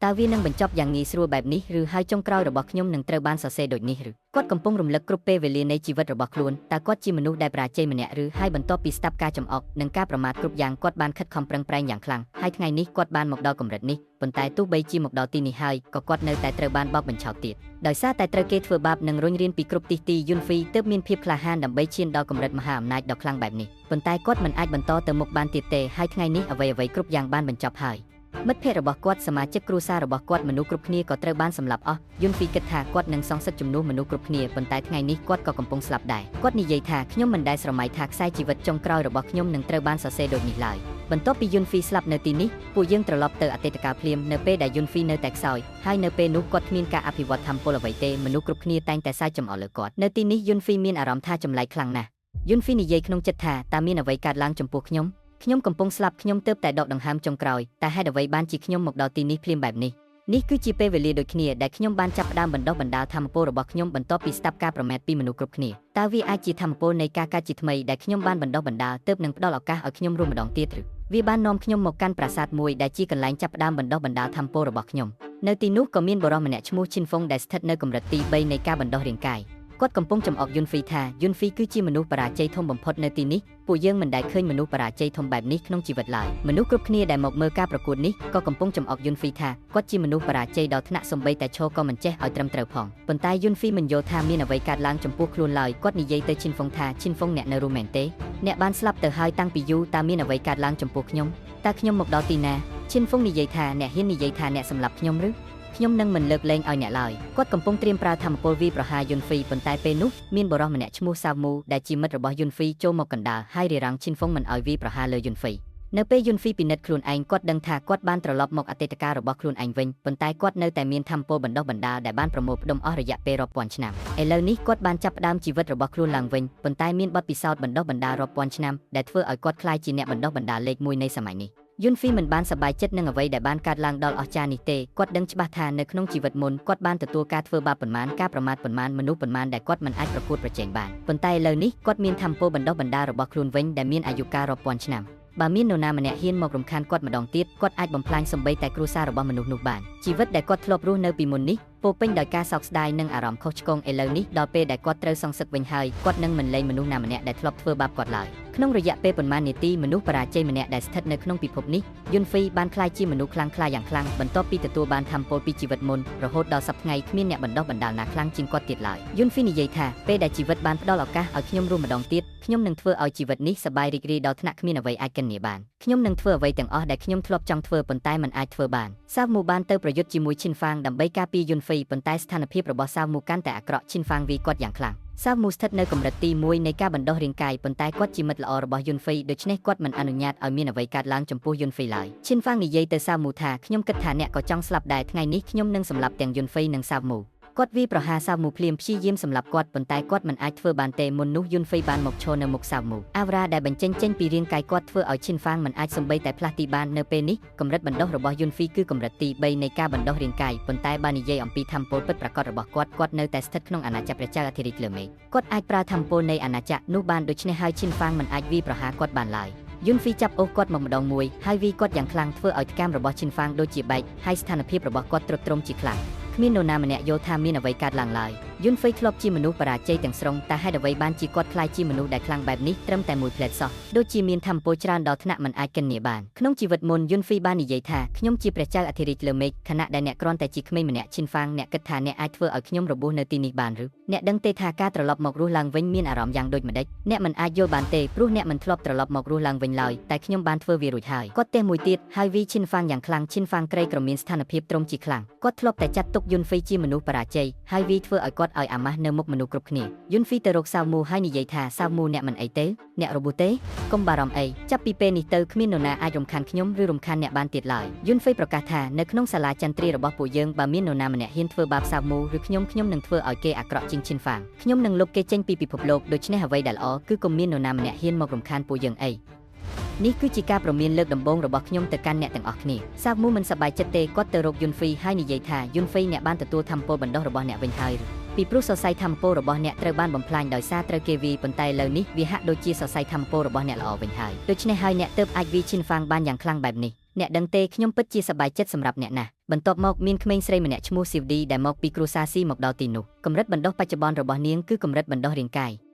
តើវានឹងបញ្ចប់យ៉ាងងាយស្រួលបែបនេះឬហើយចុងក្រោយរបស់ខ្ញុំនឹងត្រូវបានសរសេរដូចនេះឬគាត់កំពុងរំលឹកគ្រប់ពេលវេលានៃជីវិតរបស់ខ្លួនតើគាត់ជាមនុស្សដែលបរាជ័យម្នាក់ឬហើយបន្ទាប់ពីស្ដាប់ការចំអកនិងការប្រមាថគ្រប់យ៉ាងគាត់បានខិតខំប្រឹងប្រែងយ៉ាងខ្លាំងហើយថ្ងៃនេះគាត់បានមកដល់កម្រិតនេះប៉ុន្តែទោះបីជាមកដល់ទីនេះហើយក៏គាត់នៅតែត្រូវបានបោកបញ្ឆោតទៀតដោយសារតែត្រូវគេធ្វើបាបនិងរុញរានពីគ្រប់ទិសទីយុនហ្វីទើបមានភាពក្លាហានដើម្បីឈានដល់កម្រិតមហាអំណាចដ៏ខ្លាំងបែបនេះប៉ុន្តែគាត់មិនអាចបន្តទៅមុខបានទៀតទេហើយថ្ងៃនេះអ្វីៗគ្រប់យ៉ាងបានបញ្ចប់ហើយមិត្តភ័ក្តិរបស់គាត់សមាជិកគ្រួសាររបស់គាត់មនុស្សគ្រប់គ្នាក៏ត្រូវបានសម្លាប់អស់យុនហ្វីគិតថាគាត់នឹងសងសឹកជំនួសមនុស្សគ្រប់គ្នាប៉ុន្តែថ្ងៃនេះគាត់ក៏កំពុងស្លាប់ដែរគាត់និយាយថាខ្ញុំមិនដែលស្រមៃថាខ្សែជីវិតចុងក្រោយរបស់ខ្ញុំនឹងត្រូវបានសរសេរដូចនេះឡើយបន្ទាប់ពីយុនហ្វីស្លាប់នៅទីនេះពួកយើងត្រឡប់ទៅអតីតកាលភ្លាមនៅពេលដែលយុនហ្វីនៅតែខ្សោយហើយនៅពេលនោះគាត់គ្មានការអភិវឌ្ឍធម៌ពលអ្វីទេមនុស្សគ្រប់គ្នាតែងតែសើចចំអកលើគាត់នៅទីនេះយុនហ្វីមានអារម្មណ៍ថាចម្លែកខ្លាំងណាស់យុនហ្វីនិយាយក្នុងចិត្តថាតើមានអ្វីកើតឡើងចំពោះខ្ញុំខ្ញុំកំពុងស្លាប់ខ្ញុំទើបតែដកដង្ហើមចុងក្រោយតែហេតុអ្វីបានជាខ្ញុំមកដល់ទីនេះភ្លាមបែបនេះនេះគឺជាពេលវេលាដូចគ្នាដែលខ្ញុំបានចាប់ផ្ដើមបណ្ដុះបណ្ដាលធម៌ពលរបស់ខ្ញុំបន្ទាប់ពីស្ដាប់ការប្រមាថពីមនុស្សគ្រប់គ្នាតើវាអាចជាធម៌ពលនៃការកើតជាថ្មីដែលខ្ញុំបានបណ្ដុះបណ្ដាលទើបនឹងផ្ដល់ឱកាសឲ្យខ្ញុំរស់ម្ដងទៀតឬវាបាននាំខ្ញុំមកកាន់ប្រាសាទមួយដែលជាកន្លែងចាប់ផ្ដើមបណ្ដុះបណ្ដាលធម៌ពលរបស់ខ្ញុំនៅទីនោះក៏មានបុរសម្នាក់ឈ្មោះឈិនហ្វុងដែលស្ថិតនៅកម្រិតទី3នៃការបណ្ដុះរាងកាយគាត់កំពុងចំអកយុនហ្វីថាយុនហ្វីគឺជាមនុស្សបរាជ័យធំបំផុតនៅទីនេះពួកយើងមិនដែលឃើញមនុស្សបរាជ័យធំបែបនេះក្នុងជីវិតឡើយមនុស្សគ្រប់គ្នាដែលមកមើលការប្រកួតនេះក៏កំពុងចំអកយុនហ្វីថាគាត់ជាមនុស្សបរាជ័យដល់ថ្នាក់សំបីតែឈរក៏មិនចេះឲ្យត្រឹមត្រូវផងប៉ុន្តែយុនហ្វីមិនយល់ថាមានអ្វីកើតឡើងចំពោះខ្លួនឡើយគាត់និយាយទៅឈិនហ្វុងថាឈិនហ្វុងអ្នកនៅរស់មែនទេអ្នកបានស្លាប់ទៅហើយតាំងពីយូរតើមានអ្វីកើតឡើងចំពោះខ្ញុំតើខ្ញុំមកដល់ទីណាឈិនហ្វុងនិយាយថាអ្នកហ៊ាននិយាយថាអ្នកសម្លាប់ខ្ញុំឬខ្ញុំនឹងមិនលើកលែងឲ្យអ្នកឡើយគាត់កំពុងត្រៀមប្រើធម៌ពលវីប្រហារយុនហ្វីប៉ុន្តែពេលនោះមានបុរសម្នាក់ឈ្មោះសាវមូដែលជាមិត្តរបស់យុនហ្វីចូលមកកណ្ដាលហើយរារាំងឈិនហ្វុងមិនឲ្យវីប្រហារលើយុនហ្វីនៅពេលយុនហ្វីពិនិត្យខ្លួនឯងគាត់ដឹងថាគាត់បានត្រឡប់មកអតីតកាលរបស់ខ្លួនឯងវិញប៉ុន្តែគាត់នៅតែមានធម៌ពលបណ្ដុះបណ្ដាលដែលបានប្រមូលផ្ដុំអស់រយៈពេលរាប់ពាន់ឆ្នាំឥឡូវនេះគាត់បានចាប់ផ្ដើមជីវិតរបស់ខ្លួនឡើងវិញប៉ុន្តែមានបទពិសោធន៍បណ្ដុះបណ្ដាលរាប់ពាន់ឆ្នាំដែលធ្វើឲ្យគាត់ក្លាយជាអ្នកបណ្ដុះបណ្ដាលលេខ1នៃសម័យនេះយុនហ្វីមិនបានសប្បាយចិត្តនឹងអ្វីដែលបានកើតឡើងដល់អស្ចារ្យនេះទេគាត់ដឹងច្បាស់ថានៅក្នុងជីវិតមុនគាត់បានទទួលការធ្វើបាបប៉ុន្មានការប្រមាថប៉ុន្មានមនុស្សប៉ុន្មានដែលគាត់មិនអាចប្រកួតប្រជែងបានប៉ុន្តែឥឡូវនេះគាត់មានធម៌ពលបណ្ដុះបណ្ដាលរបស់ខ្លួនវិញដែលមានអាយុកាលរាប់ពាន់ឆ្នាំបើមាននរណាម្នាក់ហ៊ានមករំខានគាត់ម្ដងទៀតគាត់អាចបំផ្លាញសំបីតែគ្រួសាររបស់មនុស្សនោះបានជីវិតដែលគាត់ធ្លាប់រស់នៅពីមុននេះពោពេញដោយការសោកស្ដាយនិងអារម្មណ៍ខុសឆ្គងឥឡូវនេះដល់ពេលដែលគាត់ត្រូវសងសឹកវិញហើយគាត់នឹងមិនលែងមនុស្សណាម្នាក់ដែលធ្លាប់ធ្វើបាបគាត់ឡើយក្នុងរយៈពេលប៉ុន្មាននាទីមនុស្សបរាជ័យម្នាក់ដែលស្ថិតនៅក្នុងពិភពនេះយុនហ្វីបានក្លាយជាមនុស្សខ្លាំងក្លាយ៉ាងខ្លាំងបន្ទាប់ពីទទួលបានធម៌ពលពីជីវិតមុនរហូតដល់សប្តាហ៍ថ្ងៃគ្មានអ្នកបណ្ដុះបណ្ដាលណាខ្លាំងជាងគាត់ទៀតឡើយយុនហ្វីនិយាយថាពេលដែលជីវិតបានផ្ដល់ឱកាសឲ្យខ្ញុំរស់ម្ដងទៀតខ្ញុំនឹងធ្វើឲ្យជីវិតនេះសប្បាយរីករាយដល់ថ្នាក់គ្មានអ្វីអាចកិននាបានខ្ញុំនឹងធ្វើអ្វីទាំងអស់ដែលខ្ញុំធ្លាប់ចង់ធ្វើប៉ុន្តែមិនអាចធ្វើបានសាវមូបានទៅប្រយុទ្ធជាមួយឈិនហ្វាងដើម្បីការពារយុនហ្វីប៉ុន្តែស្ថានភាពរបស់សាវមូកាន់តែអាក្រក់ឈិនហ្វាងវាយគាត់យ៉ាងខ្លាំងសាវមូស្ថិតនៅកម្រិតទី1នៃការបណ្ដុះរាងកាយប៉ុន្តែគាត់ជាមិត្តល្អរបស់យុនហ្វីដូច្នេះគាត់មិនអនុញ្ញាតឲ្យមានអ្វីកើតឡើងចំពោះយុនហ្វីឡើយឈិនហ្វាងនិយាយទៅសាវមូថាខ្ញុំគិតថាអ្នកក៏ចង់ស្លាប់ដែរថ្ងៃនេះខ្ញុំនឹងសម្លាប់ទាំងយុនហ្វីនិងសាវមូគាត់វាយប្រហារសាវមូភ្លាមព្យាយាមសម្លាប់គាត់ប៉ុន្តែគាត់មិនអាចធ្វើបានទេមុននោះយុនហ្វីបានមកឈរនៅមុខសាវមូអាវរ៉ាដែលបញ្ចេញចេញពីរាងកាយគាត់ធ្វើឲ្យឈិនហ្វាងមិនអាចសំបីតែផ្លាស់ទីបាននៅពេលនេះកម្រិតបណ្ដុះរបស់យុនហ្វីគឺកម្រិតទី3នៃការបណ្ដុះរាងកាយប៉ុន្តែបើនិយាយអំពីធម៌ពលពិតប្រាកដរបស់គាត់គាត់នៅតែស្ថិតក្នុងអាណាចក្រព្រះចៅអធិរាជលើមេឃគាត់អាចប្រើធម៌ពលនៃអាណាចក្រនោះបានដូច្នេះហើយឈិនហ្វាងមិនអាចវាយប្រហារគាត់បានឡើយយុនហ្វីចាប់អូសគាត់មកម្ដងមួយហើយវាយគាត់យ៉ាងខ្លាំងធ្វើឲ្យថ្កាមរបស់ឈិនហ្វាងដូចជាបែកហើយស្ថានភាពរបស់គាត់ទ្រុឌទ្រោមជាខ្លាំងគ្មាននរណាម្នាក់យល់ថាមានអ្វីកើតឡើងឡើយយុនហ្វីធ្លាប់ជាមនុស្សបរាជ័យទាំងស្រុងតែហេតុអ្វីបានជាគាត់ក្លាយជាមនុស្សដែលខ្លាំងបែបនេះត្រឹមតែមួយផ្លែតសោះដូចជាមានធម៌ពលច្រើនដល់ថ្នាក់មិនអាចកិននាបានក្នុងជីវិតមុនយុនហ្វីបាននិយាយថាខ្ញុំជាព្រះចៅអធិរាជលើមេឃខណៈដែលអ្នកគ្រាន់តែជាក្មេងម្នាក់ឈិនហ្វាងអ្នកគិតថាអ្នកអាចធ្វើឲ្យខ្ញុំរបួសនៅទីនេះបានឬអ្នកដឹងទេថាការត្រឡប់មករស់ឡើងវិញមានអារម្មណ៍យ៉ាងដូចម្តេចអ្នកមិនអាចយល់បានទេព្រោះអ្នកមិនធ្លាប់ត្រឡប់មករស់ឡើងវិញឡើយតែខ្ញុំបានធ្វើវារួចហើយគាត់ទះមួយទៀតហើយវីឈិនហ្វាងយ៉ាងខ្លាំងឈិនហ្វាងក្រីក្រមានស្ថានភាពទ្រុំជាខ្លាំងគាត់ធ្លាប់តែចាត់ទុកយុនហ្វីជាមនុស្សបរាជ័យហើយវីធ្វើឲ្យគាត់ឲ្យអាម៉ាស់នៅមុខមនុស្សគ្រប់គ្នាយុនហ្វីទៅរកសាវមូហើយនិយាយថាសាវមូអ្នកមិនអីទេអ្នករបួសទេកុំបារម្ភអីចាប់ពីពេលនេះទៅគ្មាននរណាអាចរំខានខ្ញុំឬរំខានអ្នកបានទៀតឡើយយុនហ្វីប្រកាសថានៅក្នុងសាលាចន្ទ្រារបស់ពួកយើងបើមាននរណាម្នាក់ហ៊ានធ្វើបាបសាវមូឬខ្ញុំខ្ញុំនឹងធ្វើឲ្យគេអាក្រក់ជាងឈិនហ្វាងខ្ញុំនឹងលុបគេចេញពីពិភពលោកដូច្នេះអ្វីដែលល្អគឺកុំមាននរណាម្នាក់ហ៊ានមករំខានពួកយើងអីនេះគឺជាការព្រមានលើកដំបូងរបស់ខ្ញុំទៅកាន់អ្នកទាំងអស់គ្នាសាវមូមិនសប្បាយចិត្តទេគាត់ទៅរកយុនហ្វីហើយនិយាយថាយុនហ្វីអ្នកបានទទួលធម៌ពលបណ្ដុះរបស់អ្នកវិញហើយពីព្រោះសរសៃធម៌ពលរបស់អ្នកត្រូវបានបំផ្លាញដោយសារត្រូវគេវាយប៉ុន្តែឥឡូវនេះវាហាក់ដូចជាសរសៃធម៌ពលរបស់អ្នកល្អវិញហើយដូច្នេះហើយអ្នកទើបអាចវាយឈិនហ្វាងបានយ៉ាងខ្លាំងបែបនេះ អ្នកដឹងទេខ្ញុំពិតជាសប្បាយចិត្តសម្រាប់អ្នកណាស់បន្ទាប់មកមានក្មេងស្រីម្នាក់ឈ្មោះស៊ីវឌីដែលមកពីគ្រួសារស៊ីមកដល់ទីនោះកម្រិតបណ្ដុះបច្ចុប្បន្នរបស់នាងគឺកម្រិតបណ្ដុះរាងកាយ។